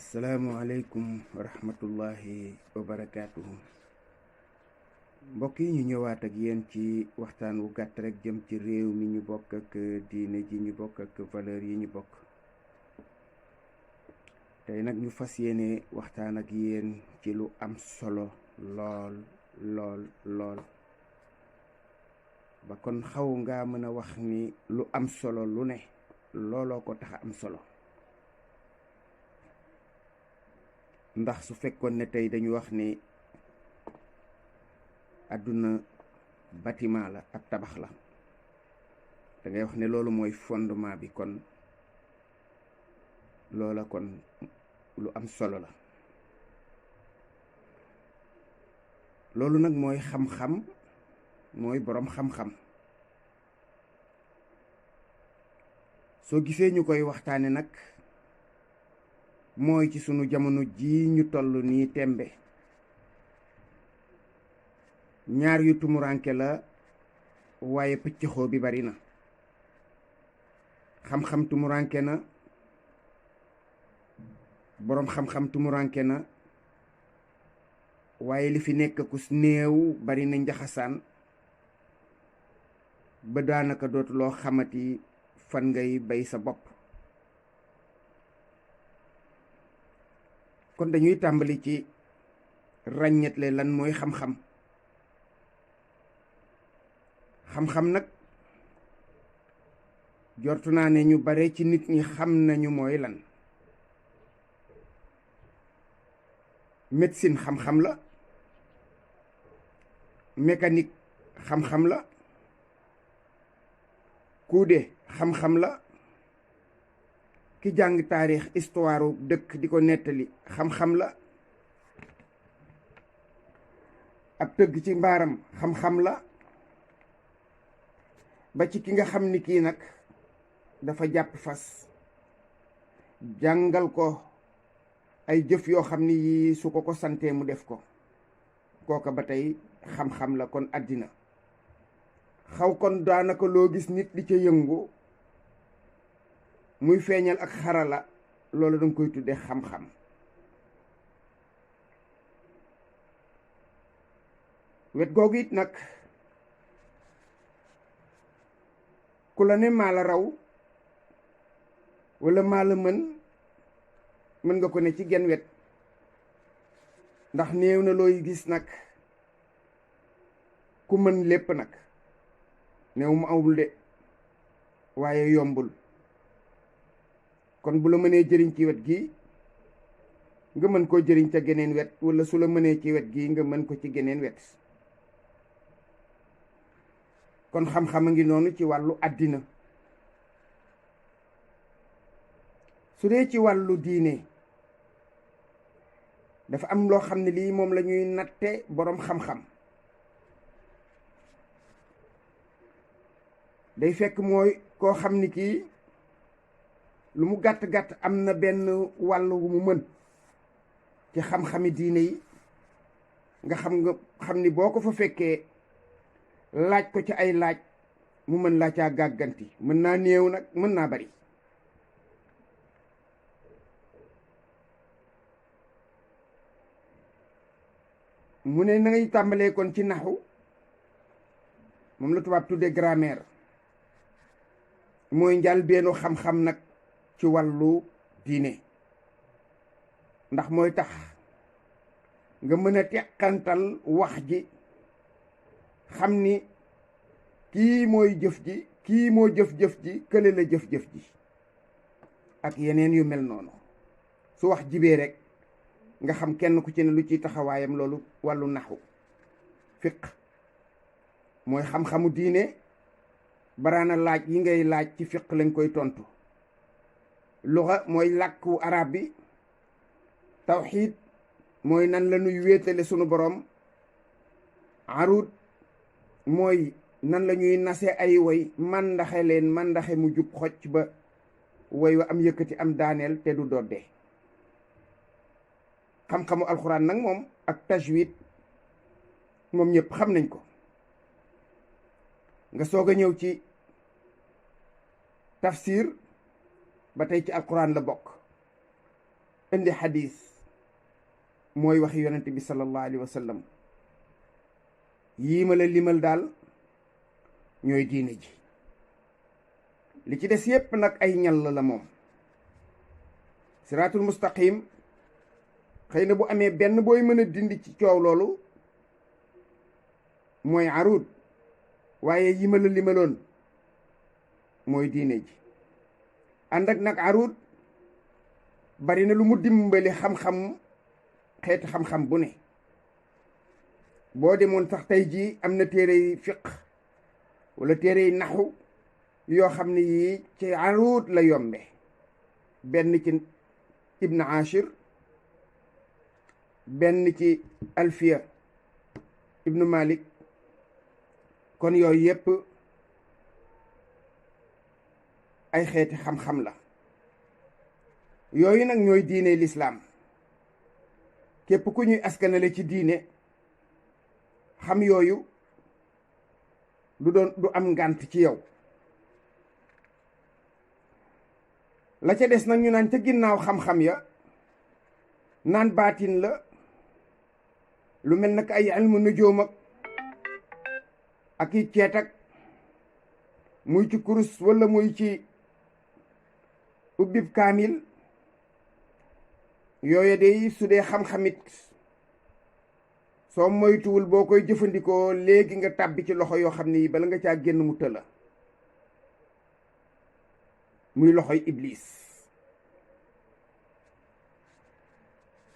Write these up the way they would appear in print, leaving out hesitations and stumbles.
asalaamualeykum wa rahmatullahi wa barakaatuhu. Mbokk yi ñu ñëwaat ak yéen ci waxtaan wu gàtt rek jëm ci réew mi ñu bokk ak diine ji ñu bokk ak valeur yi ñu bokk. tey nag ñu fas yéene waxtaan ak yéen ci lu am solo lool lool ba kon xaw ngaa mën a wax ni lu am solo lu ne looloo ko tax a am solo. ndax su fekkoon ne tey dañu wax ni àdduna bâtiment la ab tabax la, da ngay wax ne loolu mooy fondement bi, kon loola kon lu am solo la. loolu nag mooy xam-xam, mooy boroom xam-xam. soo gisee ñu koy waxtaane nag mooy ci sunu jamono ji ñu toll nii tembe. ñaar yu tumuranke la, waaye pëccëxoo bi bari na. xam-xam tumuranke na, boroom xam-xam tumuranke na, waaye li fi nekk ku néew bari na njaxasaan ba daanaka dootuloo xamati fan ngay bay sa bopp. kon dañuy tàmbali ci ràññetle lan mooy xam-xam. xam-xam nag jortu naa ne ñu bare ci nit ñi xam nañu mooy lan. médecine xam-xam la, mécanique xam-xam la, kuude xam-xam la, ki jàng taarix histoire dëkk di ko nettali xam-xam la, ab tëgg ci mbaaram xam-xam la, ba ci ki nga xam ni kii nag dafa jàpp fas jàngal ko ay jëf yoo xam ni yii su ko santee mu def ko, kooka ba tey xam-xam la. kon àddina xaw kon daanaka loo gis nit di ca yëngu muy feeñal ak xarala, loolu danga koy tudde xam-xam. wet googu it nag ku la ne maa la raw walla maa la mën nga ko ne ci genn wet, ndax néew na looy gis nag ku mën lépp nag. néew mu awul de, waaye yombul. kon bu la mënee jëriñ ci wet gi nga mën koo jëriñ ca geneen wet, walla su la mënee ci wet gi nga mën ko ci geneen wet. kon xam-xam a ngi noonu ci wàllu àddina. su dee ci wàllu diine dafa am loo xam ne lii moom la ñuy natte boroom xam-xam. day fekk mooy koo xam ni kii lu mu gàtt-gàtt am na benn wàll wu mu mën ci xam-xami diine yi, nga xam ni boo ko fa fekkee laaj ko ci ay laaj mu mën laa caa gàgganti. mën naa néew nag, mën naa bari. mu ne na ngay tàmbalee kon ci naxu, moom la tubaab tuddee grammaire. mooy njëlbéenu xam-xam nag ci wàllu diine, ndax mooy tax nga mën a teqantal wax ji, xam ni kii mooy jëf ji, kii moo jëf-jëf ji, kële la jëf-jëf ji, ak yeneen yu mel noonu. su wax jibee rek nga xam kenn ku ci ne lu ciy taxawaayam. loolu wàllu naxu. fiq mooy xam-xamu diine, baraana laaj yi ngay laaj ci fiq lañ koy tontu. luxa mooy làkku arab bi. tawxiid mooy nan la ñuy wéetale sunu borom. arud mooy nan la ñuy nase ay woy màndaxe leen màndaxe mu jub xocc ba woy wa am yëkkati am daaneel te du dodde. xam-xamu alxuraan nag moom ak tajwid moom ñëpp xam nañ ko. nga soog a ñëw ci tafsir, ba tey ci alxuraan la bokk. indi xadis mooy waxi yonent bi sallallahu alayhi wa sallam. yii ma la limal daal ñooy diine ji. li ci des yépp nag ay ñal la moom. siraatul mustaqim xëy na bu amee benn booy mën a dindi ci coow loolu mooy arud, waaye yi ma la limaloon mooy diine ji. ànd ak nag arud bari na lu mu dimbali xam-xam, xeeti xam-xam bu ne. boo demoon sax tey jii am na téere yi fiq wala téere yi naxu yoo xam ne yii ci arud la yombe. benn ci ibn Ashir, benn ci alfiya ibnu Malik. kon yooyu yépp ay xeeti xam-xam la. yooyu nag ñooy diine lislaam. képp ku ñuy askanale ci diine xam yooyu du am ngànt ci yow. la ca des nag ñu naan ca ginnaaw xam-xam ya naan baatin la, lu mel nag ay ilmu nujuum ak i ceet ak muy ci kurus wala muy ci ubbib kaamil. yooyu de su dee xam-xamit soo moytuwul boo koy jëfandikoo léegi nga tàbbi ci loxo yoo xam ne yi bala nga caa génn mu tëla, muy loxoy iblis.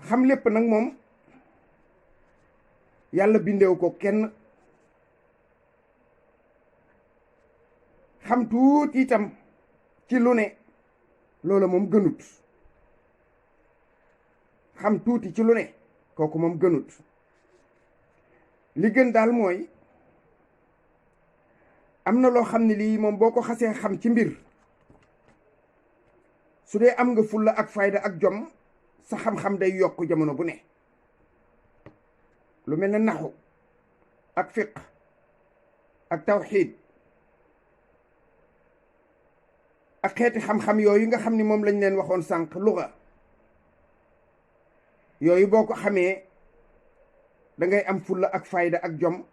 xam lépp nag moom yàlla bindeewu ko kenn. xam tuuti itam ci lu ne loola moom gënut. xam tuuti ci lu ne kooku moom gënut. li gën daal mooy am na loo xam ne lii moom boo ko xasee xam ci mbir, su dee am nga fulla ak fayda ak jom, sa xam-xam day yokk jamono bu ne. lu mel ne naxu ak fiq ak tawxiid ak xeeti xam-xam yooyu nga xam ni moom lañ leen waxoon sànq, luga. yooyu boo ko xamee dangay am fulla ak fayda ak jom.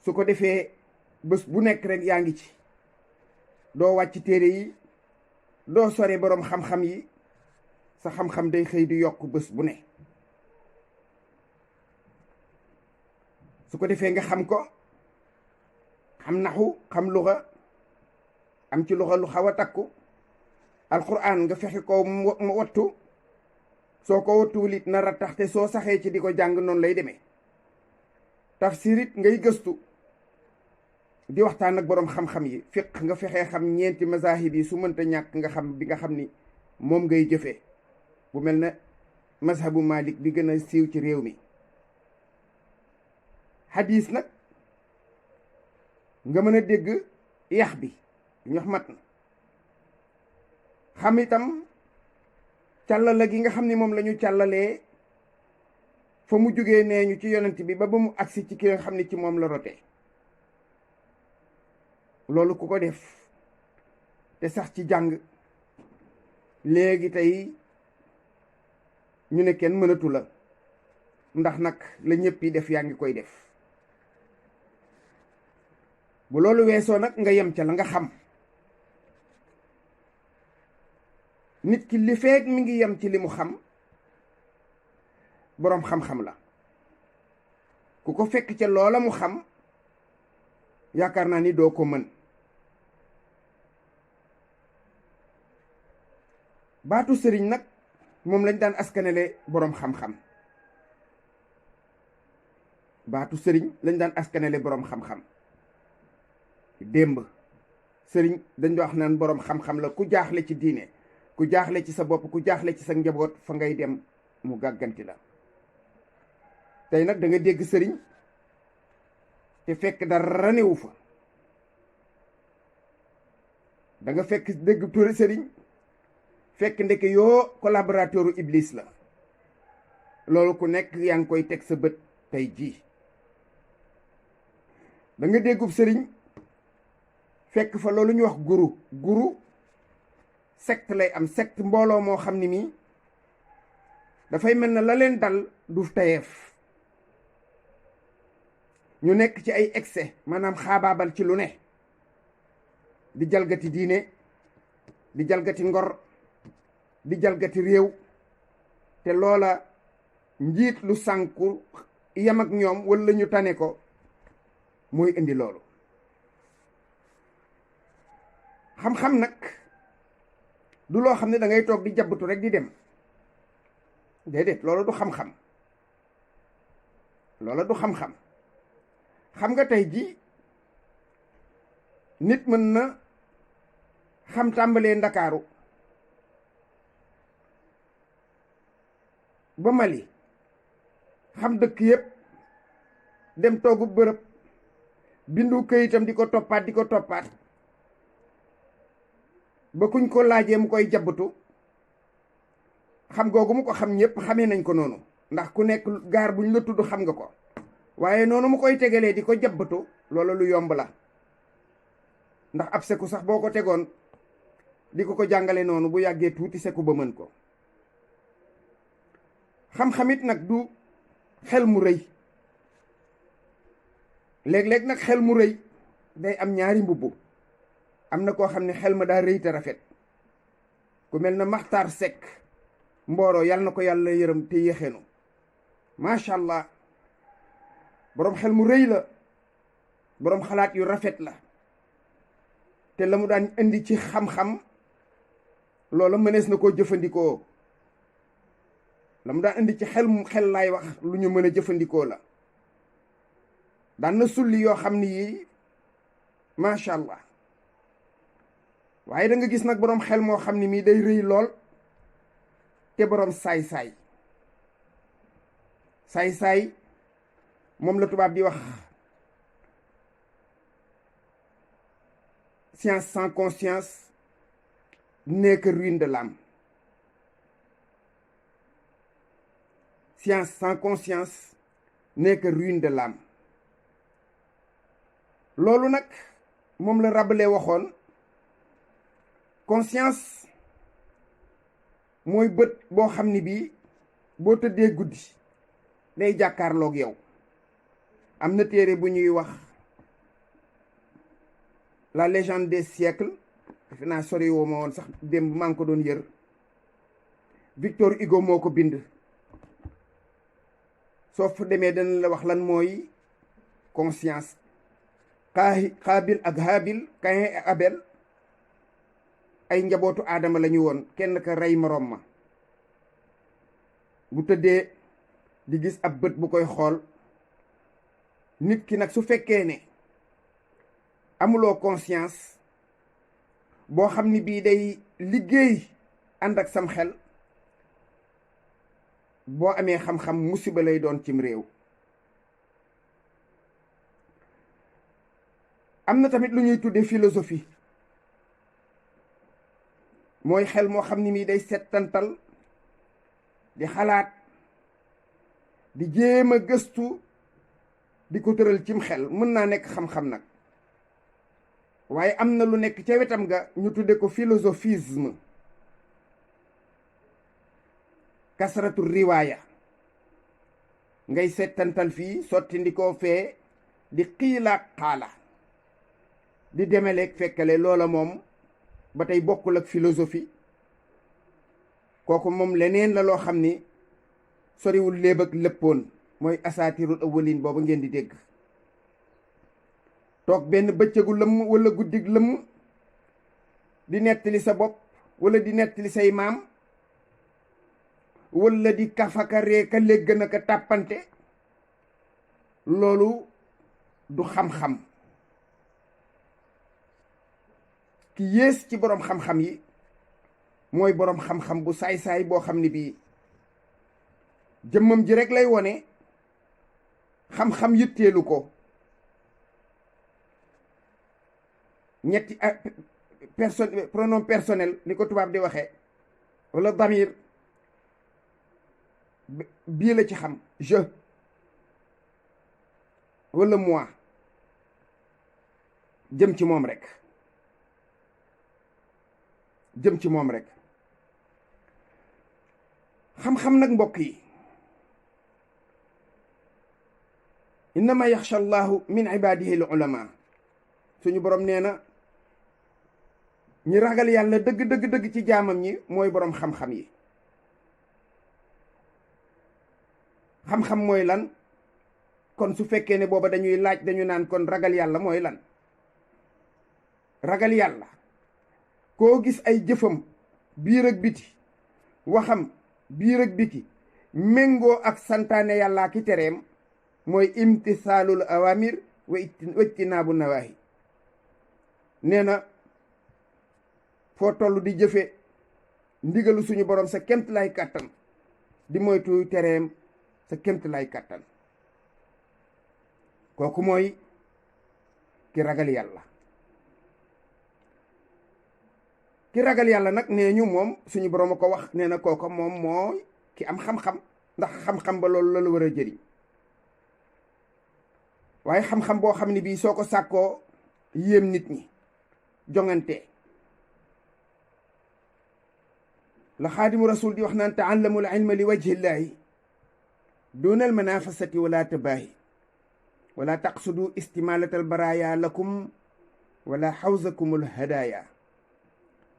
su ko defee bés bu nekk rek yaa ngi ci. doo wàcc téere yi, doo sore boroom xam-xam yi. sa xam-xam day xëy di yokk bés bu ne. su ko defee nga xam ko, xam naxu, xam luga, am ci luga lu xaw a takku. alquran nga fexe ko mu wattu. soo ko wattuwul it na rattax, te soo saxee ci di ko jàng noonu lay demee. tafsir it ngay gëstu di waxtaan ak boroom xam-xam yi. fiq nga fexee xam ñeenti mazahib yi, su mënta ñàkk nga xam bi nga xam ni moom ngay jëfee, bu mel ne mazhabu Malik bi gën a siiw ci réew mi. hadis nag nga mën a dégg yax bi ñox mat na. xam itam càllala gi nga xam ni moom la ñu càllalee fa mu jógee nee ñu ci yonent bi ba mu agsi ci ki nga xam ni ci moom la rote. loolu ku ko def te sax ci jàng, léegi tey ñu ne kenn mënatu la, ndax nag la ñëpp yi def yaa ngi koy def. bu loolu weesoo nag nga yem ca la nga xam. nit ki li feek mi ngi yem ci li mu xam, boroom xam-xam la. ku ko fekk ca loola mu xam, yaakaar naa ni doo ko mën. baatu sëriñ nag moom lañ daan askanele boroom xam-xam. baatu sëriñ lañ daan askanele boroom xam-xam. démb sëriñ dañ wax naan boroom xam-xam la ku jaaxle ci diine, ku jaaxle ci sa bopp, ku jaaxle ci sa njaboot, fa ngay dem mu gàgganti la. tey nag da nga dégg sëriñ te fekk dara newu fa. da nga fekk dégg turi sëriñ fekk ndeke yoo collaborateuru iblis la. loolu ku nekk yaa ngi koy teg sa bët tey jii. da nga déggub sëriñ fekk fa loolu ñu wax guru secte lay am. secte mbooloo moo xam ni mii dafay mel na la leen dal du tayeef. ñu nekk ci ay excès maanaam xaabaabal ci lu ne, di jalgati diine, di jalgati ngor, di jalgati réew, te loola njiit lu sànku yam ak ñoom wala ñu tane ko mooy indi loolu. xam-xam nag du loo xam ne da ngay toog di jabbatu rek di dem, déedéet, loola du xam-xam, loola du xam-xam. xam nga tey ji nit mën na xam tàmbalee Ndakaaru ba Mali, xam dëkk yépp, dem toogu bërëb, bindu këyitam di ko toppaat ba kuñ ko laajee mu koy jabbatu. xam googu mu ko xam ñëpp xamee nañ ko noonu, ndax ku nekk gaar buñ la tudd xam nga ko, waaye noonu mu koy tegalee di ko jabbatu loola lu yomb la. ndax ab seku sax boo ko tegoon di ko jàngale noonu, bu yàggee tuuti seku ba mën ko. xam-xamit nag du xel mu rëy. léeg-léeg nag xel mu rëy day am ñaari mbubb. am na koo xam ne xel ma daa rëy te rafet, ku mel na Maxtaar Sekk Mbooro, yal na ko yàlla yërëm te yéexeenu, macha allah. boroom xel mu rëy la, boroom xalaat yu rafet la, te la mu daan indi ci xam-xam loola mënees na koo jëfandikoo. la mu daan indi ci xel laay wax lu ñu mën a jëfandikoo la. daan na sulli yoo xam ni yii macha allah. waaye da nga gis nag boroom xel moo xam ni mii day rëy lool te boroom saay-saay moom la tubaab di wax science sans conscience n'est que ruine de l'âme. Science sans conscience n'est que ruine de l'âme. loolu nag moom la Rabelais waxoon. conscience mooy bët boo xam ni bii boo tëddee guddi day jàkkaarloog yow. am na téere bu ñuy wax la légende des siècles, defe naa sori woo ma woon sax démb maa ngi ko doon yër. Victor Hugo moo ko bind. soo fa demee dana la wax lan mooy conscience. Xaabil ak Haabil, Caïn ak Abel, ay njabootu aadama la ñu woon, kenn ka rey moroom ma. bu tëddee di gis ab bët bu koy xool. nit ki nag su fekkee ne amuloo conscience boo xam ni bii day liggéey ànd ak sam xel, boo amee xam-xam musiba lay doon cim réew. am na tamit lu ñuy tudde philosophie, mooy xel moo xam ni mii day settantal, di xalaat, di jéem a gëstu, di ko tëral cim xel. mën naa nekk xam-xam nag, waaye am na lu nekk ca wetam ga ñu tudde ko philosophisme. kasratu riwaaya, ngay settantal fii sotti ndikoo fee, di xiila xaala, di demeleeg fekkale. loola moom ba tey bokkul ak philosophie. kooku moom leneen la loo xam ni soriwul léeb ak léppoon, mooy asaatirul awwalin boobu ngeen di dégg. toog benn bëccëgu lëmm wala guddig lëmm di nettali sa bopp wala di nettali say maam, wala di kafaka reeka légg na ka tàppante. loolu du xam-xam. ki yées ci boroom xam-xam yi mooy boroom xam-xam bu saay-saay boo xam ni bii jëmmam ji rek lay wone, xam-xam yitteelu ko. ñetti pronom personnel ni ko tubaab di waxee, wala damir, bii la ci xam, je wala moi, jëm ci moom rek, jëm ci moom rek. xam-xam nag mbokk yi innama yaxsha allahu min ibadihi al ulama suñu borom nee na ñi ragal yàlla dëgg dëgg dëgg ci jaamam ñi mooy borom xam-xam yi. xam-xam mooy lan kon su fekkee ne booba dañuy laaj dañu naan kon ragal yàlla mooy lan. ragal yàlla koo gis ay jëfam biir ak biti waxam biir ak biti méngoo ak santaane yàllaa ki tereem mooy imtisaalul awamir wa ijtinaabu nawaahi. nee na foo toll di jëfe ndigalu suñu borom sa kemt lay kàttan di moytu tereem sa kemt lay kàttan kooku mooy ki ragal yàlla. ki ragal yàlla nag nee ñu moom suñu borom a ko wax nee na kooku moom mooy ki am xam-xam ndax xam-xam ba loolu la war a jëriñ waaye xam-xam boo xam ne bii soo ko sàkkoo yéem nit ñi jongante la xaadimu rasul di wax naan taallamul ilma li wajhillahi dunal manafasati wala tabaahi wala taqsudu istimalatal baraya lakum wala xawzakumul hadaya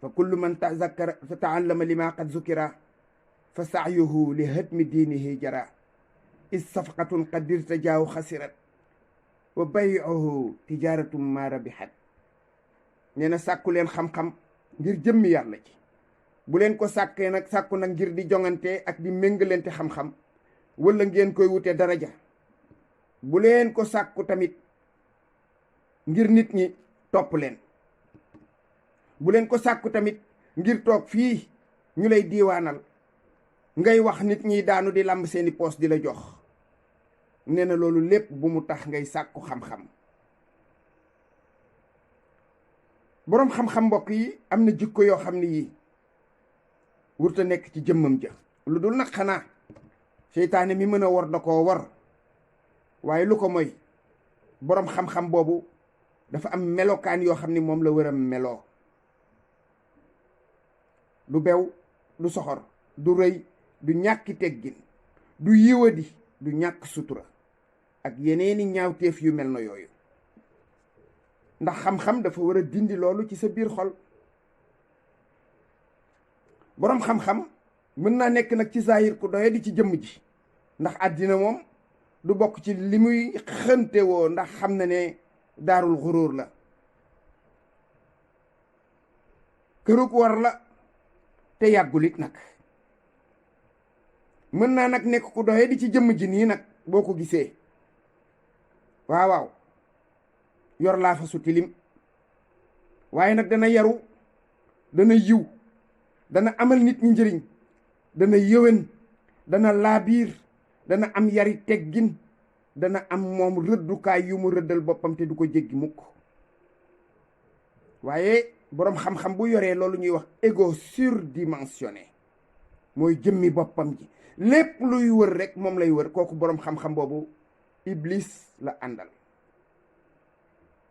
fa kullu man tazakkara fa taallama lima qad zukira fa saayuhu li hadmi diinihi jara is safqatun qad irtajaahu xasirat wa bayuhu tijaaratum ma rabihat. nee na sàkku leen xam-xam ngir jëmmi yàlla ci bu leen ko sàkkee nag sàkku nag ngir di jongante ak di méngalente xam-xam wala ngeen koy wute daraja bu leen ko sàkku tamit ngir nit ñi topp leen bu leen ko sàkku tamit ngir toog fii ñu lay diiwaanal ngay wax nit ñi daanu di lamb seeni poos di la jox. nee na loolu lépp bu mu tax ngay sàkku xam-xam. boroom xam-xam mbokk yi am na jikko yoo xam ne yii wurta nekk ci jëmmam ja lu dul nag xanaa seytaane mi mën a war da koo war waaye lu ko mooy boroom xam-xam boobu dafa am melokaan yoo xam ni moom la war a meloo. du bew du soxor du rëy du ñàkki teggin du yiwadi du ñàkk sutura ak yeneeni ñaawteef yu mel na yooyu ndax xam-xam dafa war a dindi loolu ci sa biir xol. boroom xam-xam mën naa nekk nag ci zahir ku doye di ci jëmm ji ndax àddina moom du bokk ci li muy xënte woo ndax xam na ne daarul xuróor la kërug war la te yàggul it nag. mën naa nag nekk ku doye di ci jëmm ji nii nag boo ko gisee waaw waaw yor laa fa su tilim waaye nag dana yaru dana yiw dana amal nit ñi njëriñ dana yëwén dana laabiir dana am yari teggin dana am moom rëddukaay yu mu rëddal boppam te du ko jéggi mukk. waaye boroom xam-xam bu yoree loolu ñuy wax ego surdimensionné mooy jëmmi boppam ji lépp luy wër rek moom lay wër kooku boroom xam-xam boobu iblis la àndal.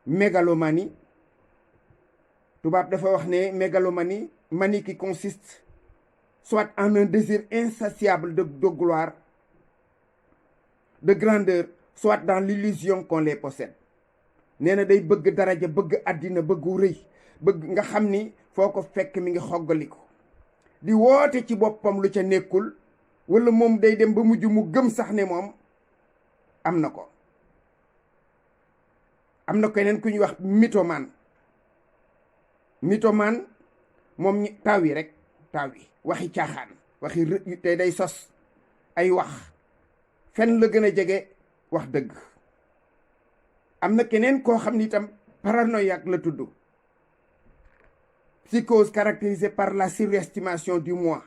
mégalomanie tubaab dafa wax ne mégalomanie manie qui consiste soit en un désir insatiable de gloire de grandeur soit dans l'illusion qu'on les possède. nee na day bëgg daraja bëgg àddina bëggu rëy bëgg nga xam ni foo ko fekk mi ngi xoggaliko di woote ci boppam lu ca nekkul wala moom day dem ba mujj mu gëm sax ne moom am na ko. am na keneen ku ñuy wax mythomane moom taaw yi rek taaw yi waxi caaxaan waxi te day sos ay wax fen la gën a jege wax dëgg. am na keneen koo xam ni itam paranoïaque la tudd psychose caractérisée par la surestimation du moi.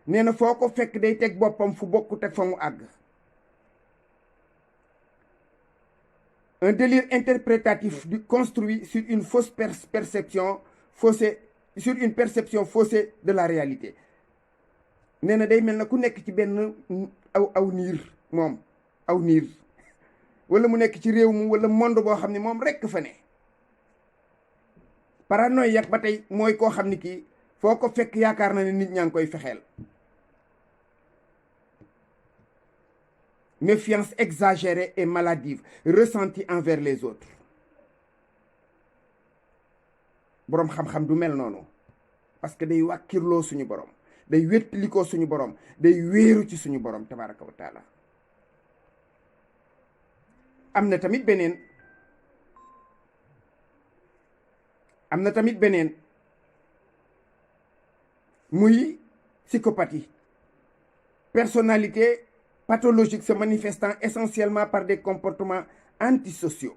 nee na foo ko fekk day teg boppam fu bokkut ak fa mu àgg. un délire interprétatif construit sur une fausse perception faussée sur une perception faussée de la réalité. nee na day mel na ku nekk ci benn aw niir moom aw niir wala mu nekk ci réew mu wala monde boo xam ne moom rekk fa ne. paranoïaque ba tey mooy koo xam ni kii foo ko fekk yaakaar na ne nit ñaa ngi koy fexeel. méfiance exagérée et maladive ressentie envers les autres. boroom xam-xam du mel noonu, parce que day wàkkirloo suñu borom, day wéttalikoo suñu borom, day wéeru ci suñu borom tabaraka wa taala. am na tamit beneen muy psychopathie, personnalité pathologique se manifestant essentiellement par des comportements antisociaux.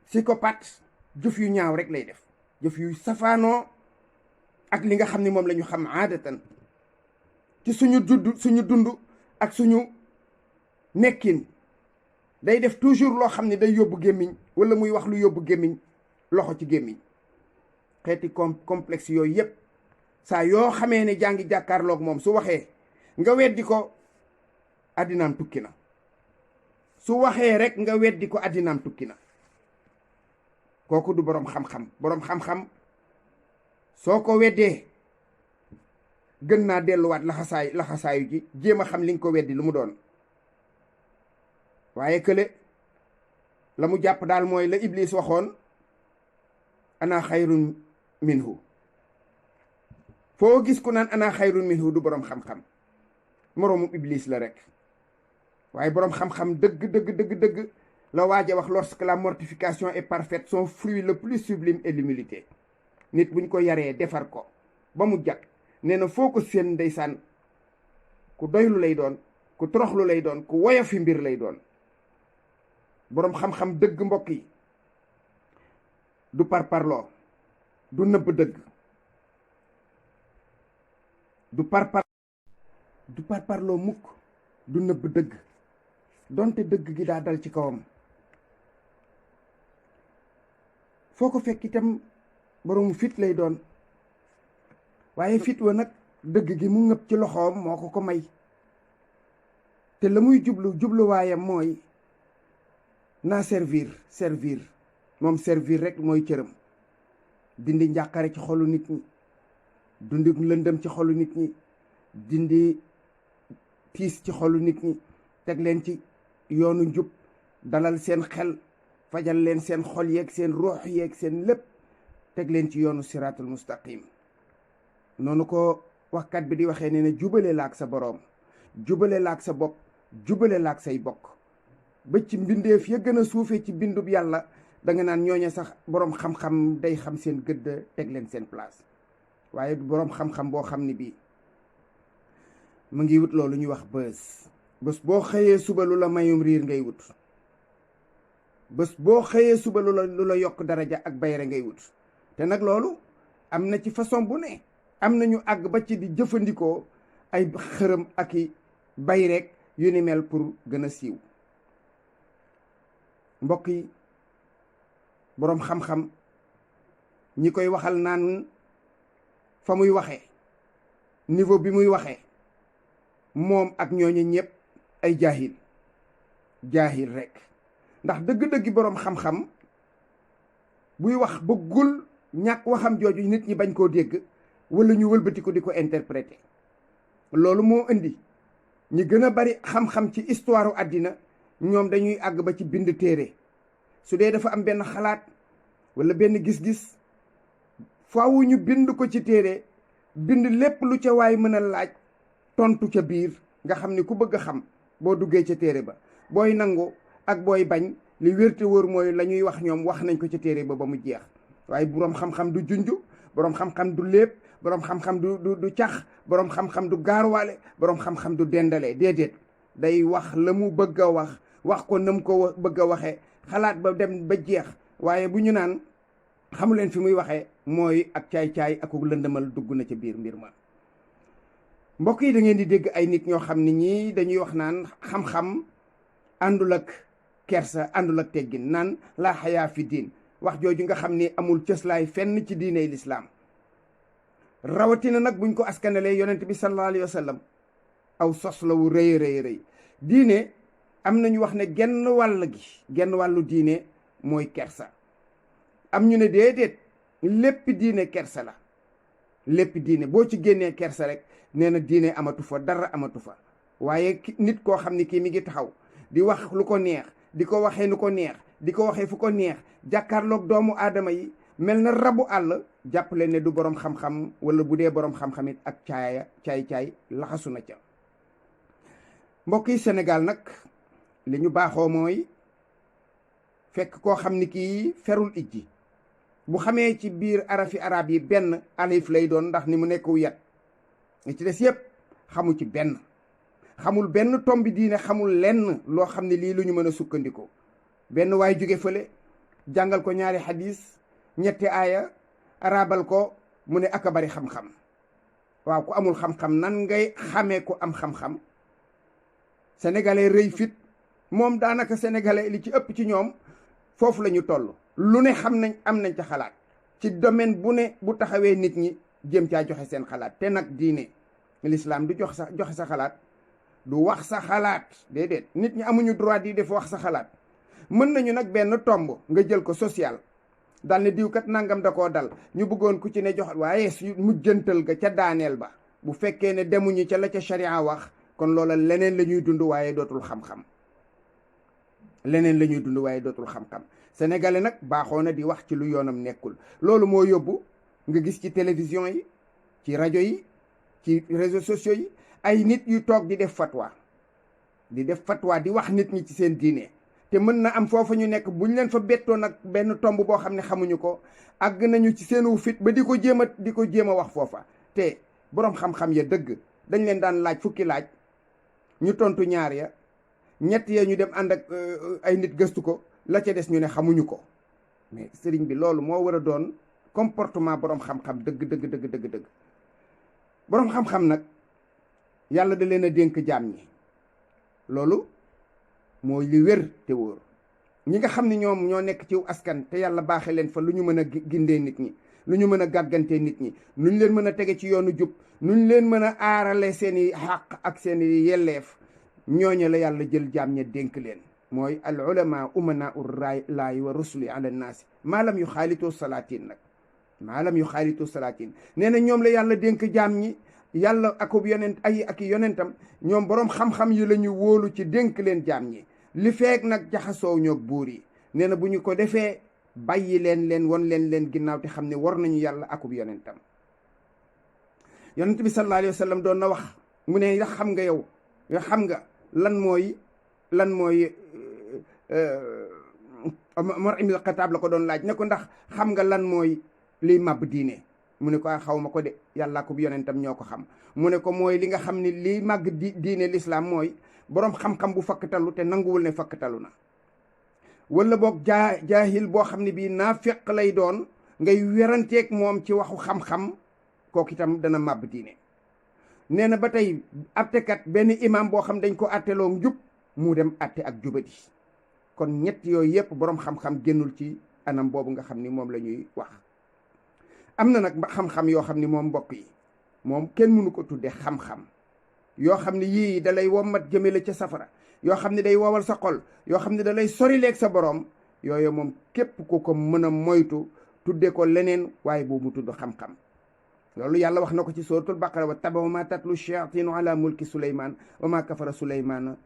Psychopathe jëf yu ñaaw rek lay def, jëf yu safaanoo ak li nga xam ne moom la ñu xam aadatan ci suñu dund ak suñu nekkin. day def toujours loo xam ne day yóbbu gémmiñ, wala muy wax lu yóbbu gémmiñ, loxo ci gémmiñ. xeeti complexe yooyu yépp saa yoo xamee ne jàngi jàkkaarloog moom su waxee nga weddi ko, addinaam tukki na. su waxee rek nga weddi ko, addinaam tukki na. kooku du boroom xam-xam. boroom xam-xam soo ko weddee gën naa delluwaat laxasaayu ji jéem a xam li nga ko weddi lu mu doon. waaye kële la mu jàpp daal mooy la Iblis waxoon, ana xayrun minhu. foo gis ku naan ana xayrun minhu du boroom xam-xam, moroomu Iblis la rek. waaye boroom xam-xam dëgg la waaj a wax, lorsque la mortification est parfaite, son fruit le plus sublime est l'humilité. nit buñ ko yaree defar ko ba mu jag, nee na foo ko seen ndeysaan ku doylu lay doon, ku toroxlu lay doon, ku woyofi mbir lay doon. boroom xam-xam dëgg mbokk yi du parparloo, du nëbb dëgg, du parparloo mukk, du nëbb dëgg donte dëgg gi daa dal ci kawam. foo ko fekk itam boroomu fit lay doon, waaye fit wa nag dëgg gi mu ngëpp ci loxoom moo ko may. te la muy jubluwaayam mooy naa servir moom servir rek mooy cëram. dindi njàqare ci xolu nit ñi, dindi lëndëm ci xolu nit ñi, dindi tiis ci xolu nit ñi, teg leen ci yoonu njub, dalal seen xel, fajal leen seen xol yeeg seen ruux yeeg seen lépp, teg leen ci yoonu siraatul mustaqim. noonu ko waxkat bi di waxee, nee na jubale la ak sa boroom, jubale la ak sa bopp, jubale la ak say bokk. ba ci mbindeef ya gën a suufee ci bindub yàlla, da nga naan ñooñe sax boroom xam-xam day xam seen gëdd, teg leen seen place. waaye boroom xam-xam boo xam ni bii mu ngi wut loolu ñuy wax bés boo xëyee suba lu la mayum riir ngay wut. bés boo xëyee suba lu la yokk daraja ak bayre ngay wut. te nag loolu am na ci façon bu ne. am na ñu àgg ba ci di jëfandikoo ay xërëm ak i bayreek yu ni mel pour gën a siiw. mbokk yi boroom xam-xam ñi koy waxal naan fa muy waxee, niveau bi muy waxee, moom ak ñooñu ñëpp ay jaahil rek. ndax dëgg-dëggi boroom xam-xam buy wax bëggul ñàkk waxam jooju nit ñi bañ koo dégg, wala ñu wëlbati ko di ko interpréter. loolu moo indi ñi gën a bari xam-xam ci histoire àddina, ñoom dañuy àgg ba ci bind téere. su dee dafa am benn xalaat wala benn gis-gis, faaw ñu bind ko ci téere, bind lépp lu ca waay mën a laaj, tontu ca biir, nga xam ni ku bëgg a xam boo duggee ca téere ba, booy nangu ak booy bañ, li wérte wóor mooy la ñuy wax ñoom wax nañ ko ca téere ba mu jeex. waaye boroom xam-xam du junju, boroom xam-xam du lépp, boroom xam-xam du cax, boroom xam-xam du gaaruwaale, boroom xam-xam du dendale. déedéet, day wax la mu bëgg a wax ko nam ko bëgg a waxee, xalaat ba dem ba jeex. waaye bu ñu naan xamuleen fi muy waxee, mooy ak caay-caay ak lëndëmal dugg na ca biir mbir ma. mbokk yi da ngeen di dégg ay nit ñoo xam ne ñii dañuy wax naan xam-xam àndul ak kersa, àndul ak teggin, naan laa xayaa fi diin. wax jooju nga xam ni amul cëslaay fenn ci diiney lislaam. rawatina nag buñ ko askanalee yonent bi sallallahu alayhi wa sallam, aw sos la wu rëy. diine am nañu wax ne genn wàllu diine mooy kersa. am ñu ne déedéet, lépp diine kersa la. lépp diine boo ci génnee kersa rek nee na diine amatu fa, dara amatu fa. waaye nit koo xam ni kii mi ngi taxaw di wax lu ko neex di ko waxee nu ko neex di ko waxee fu ko neex jàkkaarloog doomu aadama yi mel na rabu àll jàppale ne du borom xam-xam, wala bu dee borom xam-xam it ak caay laxasu na ca. mbokk yi Sénégal nag li ñu baaxoo mooy fekk koo xam ni kii ferul ijji bu xamee ci biir arafi arab yi benn alif lay doon, ndax ni mu nekku yat ci des yépp xamu ci benn, xamul benn tombi diine, xamul lenn loo xam ne lii lu ñu mën a sukkandikoo. benn waay jóge fële jàngal ko ñaari xadis ñetti aaya arabal ko mu ne aka bari xam-xam. waaw ku amul xam-xam nan ngay xamee ku am xam-xam? sénégalais rëy fit moom daanaka sénégalais li ci ëpp ci ñoom foofu la ñu toll. lu ne xam nañ, am nañ ca xalaat ci domaine bu ne, bu taxawee nit ñi jëm caa joxe seen xalaat. te nag diine l'islam du joxe sa xalaat, du wax sa xalaat, déedéet. nit ñi amuñu droit di def wax sa xalaat. mën nañu nag benn tomb nga jël ko social dal ne diw kat nangam da koo dal, ñu bëggoon ku ci ne jox, waaye su mujjantal ga ca daaneel ba bu fekkee ne demuñu ca la ca sharia wax, kon loola leneen la ñuy dund waaye dootul xam-xam. leneen la ñuy dund waaye dootul xam-xam. sénégalais nag baaxoo na di wax ci lu yoonam nekkul. loolu moo yóbbu nga gis ci télévision yi, ci rajo yi, ci réseaux sociaux yi ay nit yu toog di def fatwa di wax nit ñi ci seen diine. te mën na am foofa ñu nekk buñ leen fa bettoon nag benn tomb boo xam ne xamuñu ko, àgg nañu ci seenu fit ba di ko jéem a wax foofa. te boroom xam-xam ya dëgg dañ leen daan laaj fukki laaj, ñu tontu ñaar ya, ñett ya ñu dem ànd ak ay nit gëstu ko, la ca des ñu ne xamuñu ko. mais sëriñ bi loolu moo war a doon comportement boroom xam-xam dëgg. boroom xam-xam nag yàlla da leen a dénk jaam ñi, loolu mooy li wér te wóor. ñi nga xam ne ñoom ñoo nekk ci askan te yàlla baaxe leen fa lu ñu mën a gindee nit ñi, lu ñu mën a gàggantee nit ñi, nu ñu leen mën a tege ci yoonu jub, nu ñu leen mën a aarale seeni xàq ak seeni yelleef, ñooñu la yàlla jël jaam ña dénk leen. mooy al ulama umana laahi wa rusuli ala naasi maalam yu xaalitoo salaatin nag maalam yu xaalitoo salaatin nee na ñoom la yàlla dénk jaam ñi. yàlla akub yonent ak yonentam ñoom boroom xam-xam yi la ñu wóolu ci dénk leen jaam ñi. li feek nag jaxasoow ñoog buur yi, nee na bu ñu ko defee bàyyi leen won leen ginnaaw te xam ne war nañu yàlla akub yonentam. yonent bi sallallahu alayhi wa sallam doon na wax mu ne ndax xam nga yow xam nga lan mooy Umar ibn al-Khattab la ko doon laaj ne ko ndax xam nga lan mooy liy màbb diine. mu ne ko xaw ma ko de, yàllaa ko yonentam ñoo ko xam. mu ne ko mooy li nga xam ne liy màgg diine l'islam mooy boroom xam-xam bu fakkatalu te nanguwul ne fakkatalu na, wala boog jaahil boo xam ne bii naafiq lay doon, ngay weranteeg moom ci waxu xam-xam, kooku itam dana màbb diine. nee na ba tey attekat benn imam boo xam dañ ko atteloo njub mu dem atte ak jubadi. kon ñett yooyu yépp boroom xam-xam génnul ci anam boobu nga xam ni moom la ñuy wax. am na nag xam-xam yoo xam ni moom mbokk yi moom kenn mënu ko tudde xam-xam, yoo xam ne yii da lay wommat jëme la ca safara, yoo xam ne day wowal sa xol, yoo xam ne da lay sorileeg sa boroom, yooyu moom képp ku ko mën a moytu tudde ko leneen waaye boobu mu tudd xam-xam. loolu yàlla wax na ko ci suratul baqara, wa tabaw ma tatlu shayatinu ala mulki suleyman wa ma kafara suleymana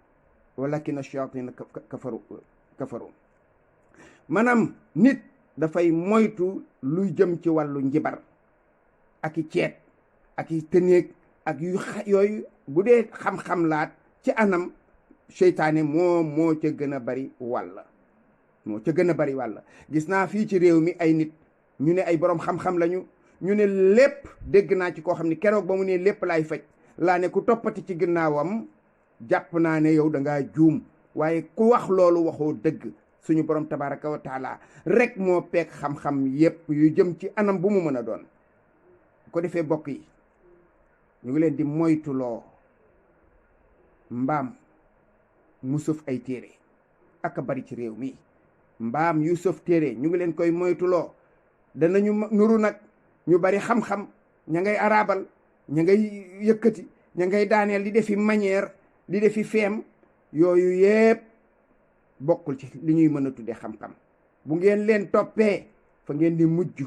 walakina shayatina kafaru. maanaam nit dafay moytu luy jëm ci wàllu njibar ak i ceet ak i tëneeg ak yooyu. bu dee xam-xam laat ci anam seytaane moo ca gën a bari wàlla, gis naa fii ci réew mi ay nit ñu ne ay boroom xam-xam lañu, ñu ne lépp dégg naa ci koo xam ne keroog ba mu ne lépp laay faj laa ne ku toppati ci ginnaawam jàpp naa ne yow dangaa juum. waaye ku wax loolu waxoo dëgg. suñu borom tabaraka wa taala rek moo peeg xam-xam yépp yu jëm ci anam bu mu mën a doon. ko defee bokk yi ñu ngi leen di moytuloo mbaam mu sëf ay téere ak a bari ci réew mi. mbaam yu sëf téere ñu ngi leen koy moytuloo. danañu nuru nag ñu bari xam-xam, ña ngay arabal, ña ngay yëkkati, ña ngay daaneel, di defi manière, di defi feem. yooyu yépp bokkul ci li ñuy mën a tudde xam-xam. bu ngeen leen toppee fa ngeen di mujj,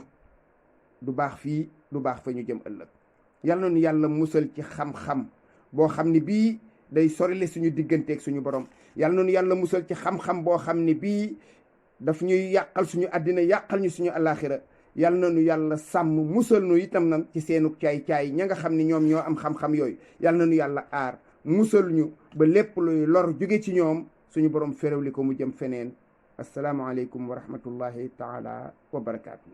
du baax fii du baax fa ñu jëm ëllëg. yàlla na nu yàlla musal ci xam-xam boo xam ne bii day sorile suñu digganteeg suñu borom. yàlla na nu yàlla musal ci xam-xam boo xam ne bii daf ñuy yàqal suñu àddina yàqal ñu suñu alaxira. yàlla na nu yàlla sàmm musal nu itam nag ci seenu caay-caay ña nga xam ne ñoom ñoo am xam-xam yooyu. yàlla na nu yàlla aar musal ñu ba lépp luy lor jóge ci ñoom suñu borom féréwli ko mu jëm feneen. assalaamu aleykum wa rahmatullahi taala wa barakaatu.